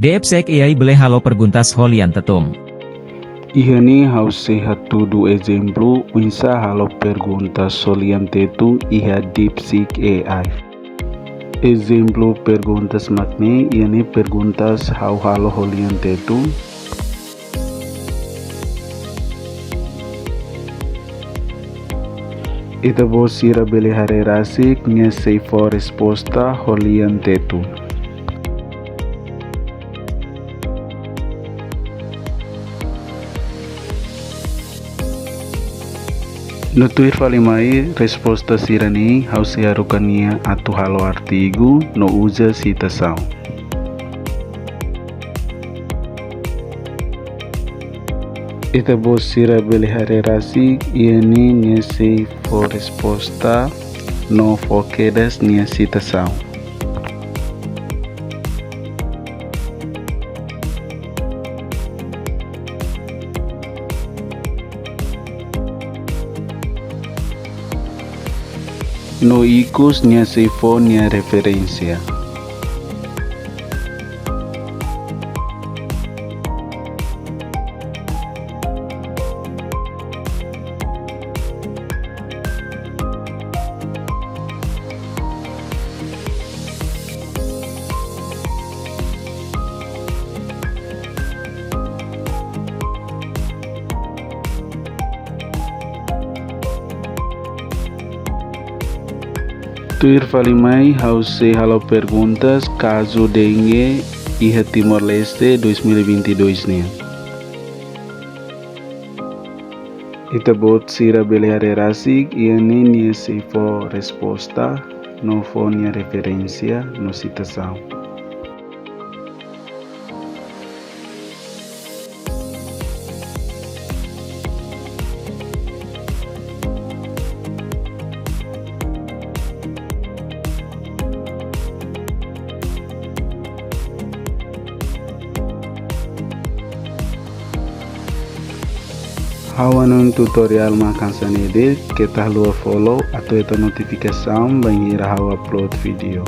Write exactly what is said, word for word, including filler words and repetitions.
DeepSeek A I bele halo perguntas ho lian Tetun. Iha ne'e ha'u sei hatudu ezemplu oinsá halo perguntas ho lian Tetun iha DeepSeek A I. Ezemplu perguntas mak ne'e, iha ne'e perguntas ha'u halo ho lian Tetun. Ita-boot sira bele haree rasik nia sei fó resposta ho lian Tetun. No tuir fali mai resposta sira-ne'e, ha'u sei haruka nia atu halo artigu no uza sitasaun. Ita-boot sira bele haree rasik, iha ne'e nia sei fó resposta no fó kedas nia sitasaun. No ikus nia sei fó nia referénsia. Tuir fali mai, ha'u sei halo perguntas kazu dengue iha Timor-Leste dois mil e vinte e dois nian. Ita-boot sira bele haree rasik, iha ne'e nia sei fó resposta no fó nia referénsia no sitasaun. Ha'u-nia tutoriál mak hanesan ne'e de'it, keta haluha follow atu hetan notifikasaun bainhira ha'u upload vídeo.